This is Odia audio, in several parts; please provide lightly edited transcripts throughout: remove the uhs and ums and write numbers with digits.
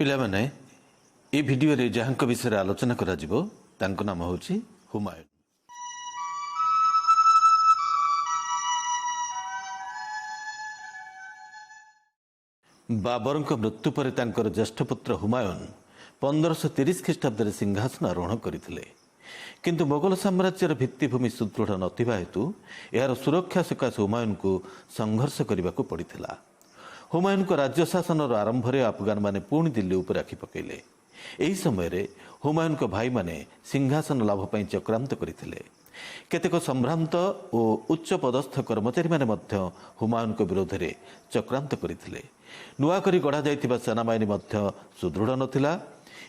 ପିଲାମାନେ, ଏ ଭିଡ଼ିଓରେ ଯାହାଙ୍କ ବିଷୟରେ ଆଲୋଚନା କରାଯିବ, ତାଙ୍କ ନାମ ହେଉଛି ହୁମାୟୁନ। ବାବରଙ୍କ ମୃତ୍ୟୁ ପରେ ତାଙ୍କର ଜ୍ୟେଷ୍ଠ ପୁତ୍ର ହୁମାୟୁନ 1530 ଖ୍ରୀଷ୍ଟାବ୍ଦରେ ସିଂହାସନ ଆରୋହଣ କରିଥିଲେ। କିନ୍ତୁ ମୋଗଲ ସାମ୍ରାଜ୍ୟର ଭିତ୍ତିଭୂମି ସୁଦୃଢ଼ ନଥିବା ହେତୁ ଏହାର ସୁରକ୍ଷା ସକାଶେ ହୁମାୟୁନଙ୍କୁ ସଂଘର୍ଷ କରିବାକୁ ପଡ଼ିଥିଲା। ହୁମାୟୁନଙ୍କ ରାଜ୍ୟ ଶାସନର ଆରମ୍ଭରେ ଆଫଗାନମାନେ ପୁଣି ଦିଲ୍ଲୀ ଉପରେ ଆଖି ପକାଇଲେ। ଏହି ସମୟରେ ହୁମାୟୁନଙ୍କ ଭାଇମାନେ ସିଂହାସନ ଲାଭ ପାଇଁ ଚକ୍ରାନ୍ତ କରିଥିଲେ। କେତେକ ସମ୍ଭ୍ରାନ୍ତ ଓ ଉଚ୍ଚ ପଦସ୍ଥ କର୍ମଚାରୀମାନେ ମଧ୍ୟ ହୁମାୟୁନଙ୍କ ବିରୋଧରେ ଚକ୍ରାନ୍ତ କରିଥିଲେ। ନୂଆ କରି ଗଢ଼ାଯାଇଥିବା ସେନାବାହିନୀ ମଧ୍ୟ ସୁଦୃଢ଼ ନଥିଲା।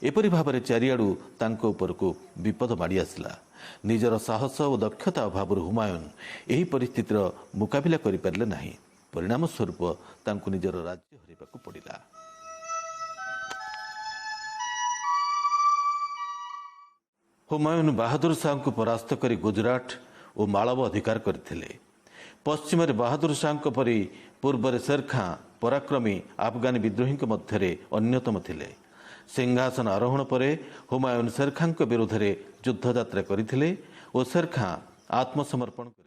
ଏପରି ଭାବରେ ଚାରିଆଡ଼ୁ ତାଙ୍କ ଉପରକୁ ବିପଦ ମାଡ଼ି ଆସିଲା। ନିଜର ସାହସ ଓ ଦକ୍ଷତା ଅଭାବରୁ ହୁମାୟୁନ ଏହି ପରିସ୍ଥିତିର ମୁକାବିଲା କରିପାରିଲେ ନାହିଁ। ପରିଣାମ ସ୍ୱରୂପ ତାଙ୍କୁ ନିଜର ରାଜ୍ୟ ହରାଇବାକୁ ପଡ଼ିଲା। ହୁମାୟୁନ ବାହାଦୁର ଶାହଙ୍କୁ ପରାସ୍ତ କରି ଗୁଜରାଟ ଓ ମାଳବ ଅଧିକାର କରିଥିଲେ। ପଶ୍ଚିମରେ ବାହାଦୁର ଶାହଙ୍କ ପରି ପୂର୍ବରେ ଶେର ଖାଁ ପରାକ୍ରମୀ ଆଫଗାନୀ ବିଦ୍ରୋହୀଙ୍କ ମଧ୍ୟରେ ଅନ୍ୟତମ ଥିଲେ। ସିଂହାସନ ଆରୋହଣ ପରେ ହୁମାୟୁନ ଶେର ଖାଁଙ୍କ ବିରୋଧରେ ଯୁଦ୍ଧଯାତ୍ରା କରିଥିଲେ ଓ ଶେର ଖାଁ ଆତ୍ମସମର୍ପଣ କରିଥିଲେ।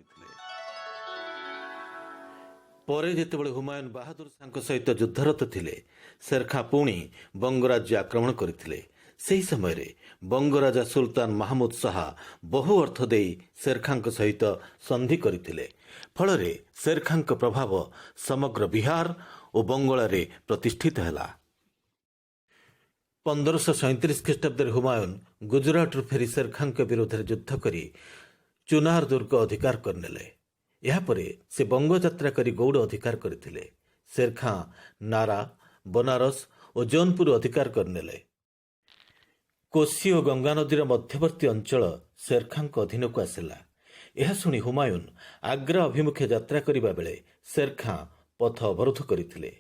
ପରେ ଯେତେବେଳେ ହୁମାୟୁନ ବାହାଦୁର ଶାହଙ୍କ ସହିତ ଯୁଦ୍ଧରତ ଥିଲେ, ଶେର ଖାଁ ପୁଣି ବଙ୍ଗରାଜ୍ୟ ଆକ୍ରମଣ କରିଥିଲେ। ସେହି ସମୟରେ ବଙ୍ଗରାଜା ସୁଲତାନ ମାହମୁଦ ଶାହା ବହୁ ଅର୍ଥ ଦେଇ ଶେର ଖାଁଙ୍କ ସହିତ ସନ୍ଧି କରିଥିଲେ। ଫଳରେ ଶେର ଖାଁଙ୍କ ପ୍ରଭାବ ସମଗ୍ର ବିହାର ଓ ବଙ୍ଗଳାରେ ପ୍ରତିଷ୍ଠିତ ହେଲା। 1537 ଖ୍ରୀଷ୍ଟାବ୍ଦରେ ହୁମାୟୁନ ଗୁଜରାଟରୁ ଫେରି ଶେର ଖାଁଙ୍କ ବିରୋଧରେ ଯୁଦ୍ଧ କରି ଚୁନାର ଦୁର୍ଗ ଅଧିକାର କରିନେଲେ। ଏହାପରେ ସେ ବଙ୍ଗଯାତ୍ରା କରି ଗୌଡ଼ ଅଧିକାର କରିଥିଲେ। ଶେର ଖାଁ ନାରା, ବନାରସ ଓ ଜୌନପୁର ଅଧିକାର କରିନେଲେ। କୋଶି ଓ ଗଙ୍ଗା ନଦୀର ମଧ୍ୟବର୍ତ୍ତୀ ଅଞ୍ଚଳ ଶେର ଖାଁଙ୍କ ଅଧୀନକୁ ଆସିଲା। ଏହା ଶୁଣି ହୁମାୟୁନ ଆଗ୍ରା ଅଭିମୁଖେ ଯାତ୍ରା କରିବା ବେଳେ ଶେର ଖାଁ ପଥ ଅବରୋଧ କରିଥିଲେ।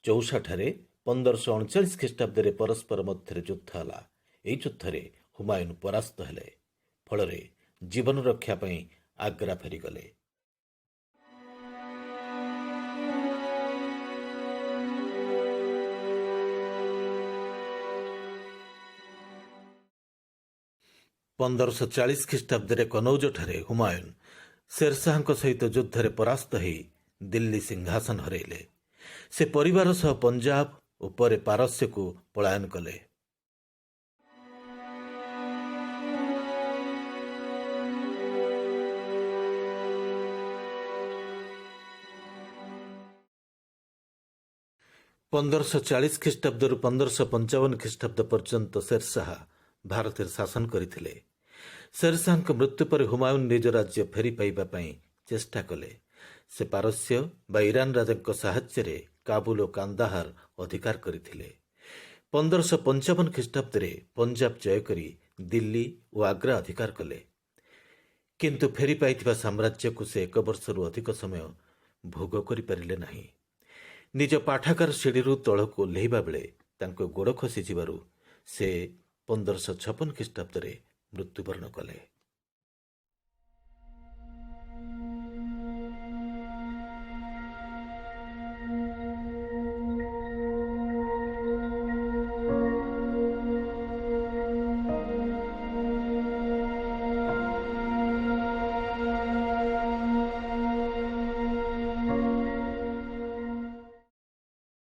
ଚୌସାଠାରେ 1539 ଖ୍ରୀଷ୍ଟାବ୍ଦରେ ପରସ୍ପର ମଧ୍ୟରେ ଯୁଦ୍ଧ ହେଲା। ଏହି ଯୁଦ୍ଧରେ ହୁମାୟୁନ ପରାସ୍ତ ହେଲେ। ଫଳରେ ଜୀବନ ରକ୍ଷା ପାଇଁ ଆଗ୍ରା ଫେରିଗଲେ। 1540 ଖ୍ରୀଷ୍ଟାବ୍ଦରେ କନୌଜଠାରେ ହୁମାୟୁନ ଶେରଶାହଙ୍କ ସହିତ ଯୁଦ୍ଧରେ ପରାସ୍ତ ହେଇ ଦିଲ୍ଲୀ ସିଂହାସନ ହରାଇଲେ। ସେ ପରିବାର ସହ ପଞ୍ଜାବ ଓ ପରେ ପାରସ୍ୟକୁ ପଳାୟନ କଲେ। 1540 ଖ୍ରୀଷ୍ଟାବ୍ଦରୁ 1555 ଖ୍ରୀଷ୍ଟାବ୍ଦ ପର୍ଯ୍ୟନ୍ତ ଶେରଶାହ ଭାରତରେ ଶାସନ କରିଥିଲେ। ଶେରଶାହଙ୍କ ମୃତ୍ୟୁ ପରେ ହୁମାୟୁନ ନିଜ ରାଜ୍ୟ ଫେରି ପାଇବା ପାଇଁ ଚେଷ୍ଟା କଲେ। ସେ ପାରସ୍ୟ ବା ଇରାନ ରାଜାଙ୍କ ସାହାଯ୍ୟରେ କାବୁଲ ଓ କାନ୍ଦାହାର ଅଧିକାର କରିଥିଲେ। 1555 ଖ୍ରୀଷ୍ଟାବ୍ଦରେ ପଞ୍ଜାବ ଜୟ କରି ଦିଲ୍ଲୀ ଓ ଆଗ୍ରା ଅଧିକାର କଲେ। କିନ୍ତୁ ଫେରି ପାଇଥିବା ସାମ୍ରାଜ୍ୟକୁ ସେ ଏକ ବର୍ଷରୁ ଅଧିକ ସମୟ ଭୋଗ କରିପାରିଲେ ନାହିଁ। ନିଜ ପାଠାଗାର ସିଡ଼ିରୁ ତଳକୁ ଓହ୍ଲାଇବା ବେଳେ ତାଙ୍କ ଗୋଡ଼ ଖସିଯିବାରୁ ସେ 1556 ଖ୍ରୀଷ୍ଟାବ୍ଦରେ ମୃତ୍ୟୁବରଣ କଲେ।